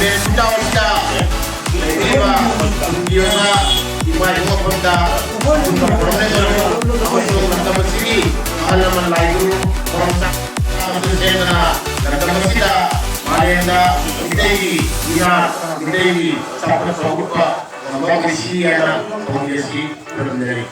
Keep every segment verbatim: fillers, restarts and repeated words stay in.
ꯁꯤꯗ ꯂꯩꯔꯤꯕ ꯇꯨꯡꯒꯤ ꯑꯣꯏꯕ ꯏꯃꯥ ꯏꯕꯨꯡ ꯃꯐꯝꯗ ꯑꯄꯨꯟꯕ ꯈꯨꯔꯨꯝꯖꯔꯤ꯫ ꯑꯃꯁꯨꯡ ꯂꯝꯗꯝ ꯑꯁꯤꯒꯤ ꯑꯍꯜ ꯂꯃꯟ ꯂꯥꯏ ꯒꯨꯔꯨ ꯊꯧꯔꯝ ꯆꯥ ꯑꯃꯁꯨ ꯁꯦꯝꯗꯅ ꯂꯝꯗꯝ ꯑꯁꯤꯗ ꯃꯥꯂꯦꯝꯗ ꯃꯤꯇꯩꯒꯤ ꯏꯅꯥꯠ, ꯃꯤꯇꯩꯒꯤ ꯆꯥꯎꯈꯠꯄ ꯎꯠꯄ ꯉꯝꯕ ꯃꯤꯁꯤ ꯍꯥꯏꯅ ꯊꯧꯅꯤ ꯑꯁꯤ ꯈꯨꯔꯨꯝꯖꯔꯤ꯫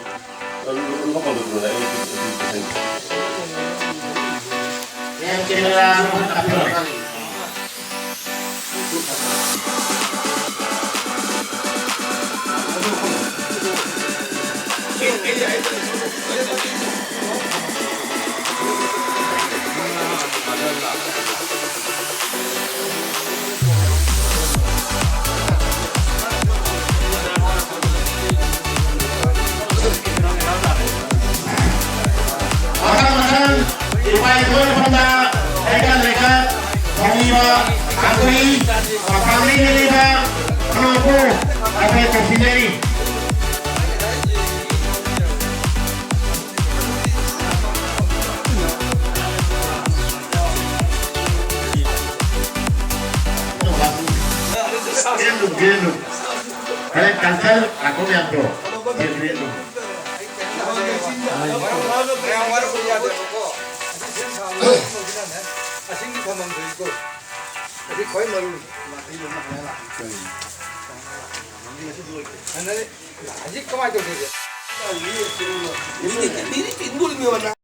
ꯃꯊꯪ ꯃꯊꯪ ꯏꯄꯥ ꯏꯄꯨꯒꯤ ꯃꯐꯝꯗ ꯍꯩꯀꯠ ꯂꯩꯀꯠ ꯐꯪꯂꯤꯕ ꯑꯩꯈꯣꯏ ꯃꯐꯝꯗꯒꯤ ꯂꯩꯕ ꯈꯨꯅꯧꯄꯨ ꯑꯩꯈꯣꯏ ꯀꯧꯁꯤꯟꯖꯔꯤ꯫ ꯍꯣꯔꯦꯟ ꯀꯥꯟꯁꯜ ꯂꯥꯛꯄ ꯃꯌꯥꯝꯗꯣ ꯆꯦꯟꯕꯤꯔꯛꯑꯣ꯫ ꯃꯌꯥꯝ ꯋꯥꯔꯧꯕ ꯌꯥꯗꯦꯕꯀꯣ꯫ ꯑꯁꯤ ꯁꯦꯝ ꯁꯥꯕ ꯃꯇꯝꯗꯅꯦ, ꯑꯁꯤꯒꯤ ꯊꯝꯐꯝ ꯊꯣꯛꯏꯀꯣ꯫ ꯑꯁꯤ ꯈ꯭ꯋꯥꯏ ꯃꯔꯨꯅꯤ꯫ ꯑꯗꯨꯅ ꯍꯧꯖꯤꯛ ꯀꯃꯥꯏꯅ ꯇꯧꯗꯣꯏꯁꯦ?